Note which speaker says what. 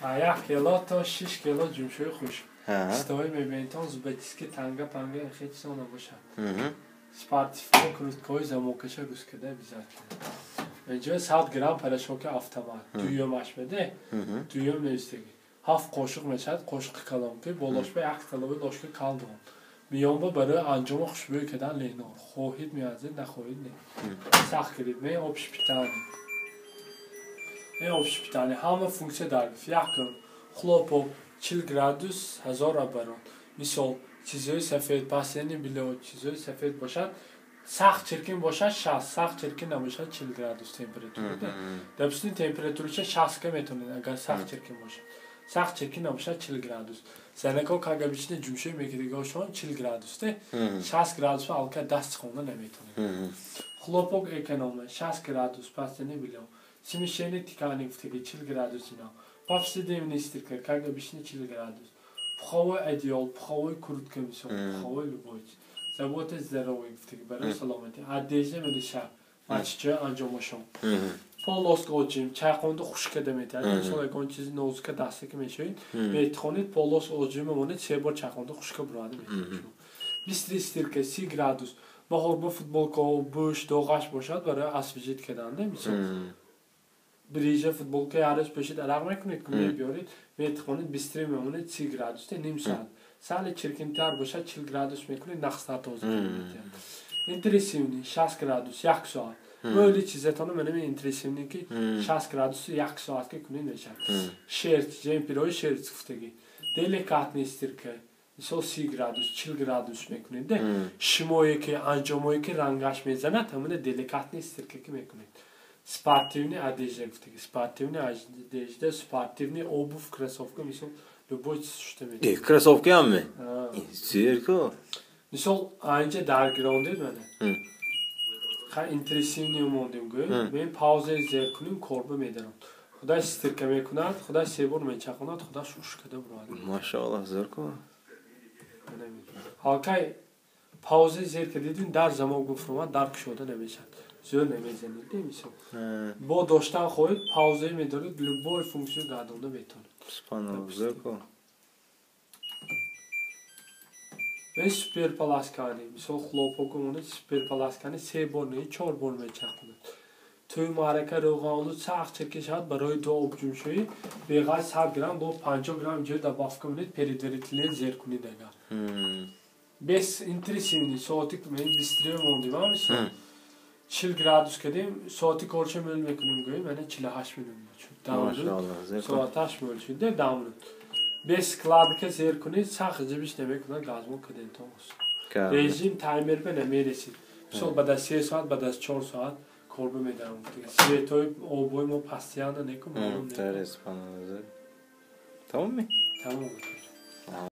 Speaker 1: Як кило то 6 кило ҷумшӯи хушк. Стои мебинитон зубочистки танга панга хеч чизо набошад. Спортивно курткаҳои замокаша рӯзкада обязательно. Инҷо 100 грамм порошоки автомат. Дуюмаш беде. Дуюм навистагӣ. 7 қошуқ мешавад, қошуқи калон ки болошба як столовый ложка калдон. Миёнба барои анҷоми хушбӯй кардан ленор. Хоҳид меарзед, нахоҳид не. Сахт кардид. Мен общепитание. Мен общепитание. Ҳама функсия дар гирифт. Якум, хлопок 40 градус 1000 оборот. Мисол, чизҳои сафед, постельное бельё, чизҳои сафед бошад, сахт чиркин бошад 60, сахт чиркин набошад 40 градус температура. Допустим, температураша 60 ка метавонед, агар сахт чиркин бошад. Сахт чиркин набошад 40 градус. Занако как обычно ҷумшӯй мекардигошон 40 градус де. 60 градус алка даст хонда наметавонед. Хлопок эконома 60 градус постельное бельё. Смешение ткани гуфтаги 40 градус ино. Повседневная стирка, как обычно 40 градус. Пуховой одеял, пуховой куртка мисол, пуховой любой. Забота здоровье гуфтаги барои саломатӣ. Одежда мелиша, мачча анҷомошон. Полоскоотжим, чайхонда хушк карда метавонед. Мисол, ягон чизи нозука даста ки мешавед, метавонед полоскоотжим мемонед, се бор чайхонда хушка бурада метавонед. Быстрый стирка 30 градус. Баҳор ба футболкаҳо бӯш доғаш бошад барои освежить карданда, мисол. Бирижа футболка ҳар рӯз пӯшид арақ мекунед, ку мебиёред, метавонед быстрый мемонед 30 градус, ним соат. Сали чиркинтар бошад 40 градус мекунед, нақстар тоза метавонед. Интенсивный 60 градус, 1 соат. Мӯли чизатоно менам интенсивный ки 60 градус 1 соат ки кунед мешавад. Шерсть, джемперҳои шерсть гуфтагӣ. Деликатный стирка. Мисол 30 градус, 40 градус мекунед. Шимое ки анҷомое ки рангаш мезанад, ҳамона деликатный стирка ки мекунед. Спортивный одежда гуфтагӣ. Спортивный одежда, спортивный обувь, кроссовка, мисол любой чиз шута метавонед.
Speaker 2: Кроссовка ҳам ме? Зерко.
Speaker 1: Мисол анҷа даргирондед мана. Ха интенсивный мондем гӯ. Мен паузаи зер кунем, корба медарам. Худаш стирка мекунад, худаш се бор мечахонад, худаш хушк карда бурад.
Speaker 2: Машааллоҳ, зерко.
Speaker 1: Ҳалкай паузаи зер кардидин дар замок гуфромад, дар кушода намешавад. Зӯр намезанед, мисол. Бо доштан хоҳед, паузаи медоред, любой функсия гардонда метавонед.
Speaker 2: Субҳаналлоҳ, зерко.
Speaker 1: Мен супер полоскание, мисол хлопок монед, супер полоскание се бор не, 4 бор мечахонад. Тӯи маърака рӯғаолуд сахт чиркин шавад барои ду обҷумшӯӣ, беғайр 100 грамм бо 50 грамм ҷой добавка монед, предварительно зер кунед агар. Бес интенсивный соати мен быстрее мондем, мисол. 40 градус кардем, соати корча мӯл мекунем, гӯем, мана 48 минут шуд.
Speaker 2: Машааллоҳ,
Speaker 1: соат 8 мӯл шуд, 10 минут. Без складка зер кунед, сахт ҷибиш намекунад, газмон кардем то. Режим таймер ба намересид. Мисол баъд аз 3 соат, баъд аз 4 соат корба медарам. Светои обои мо постоянно некум.
Speaker 2: Тамом ми?
Speaker 1: Тамом.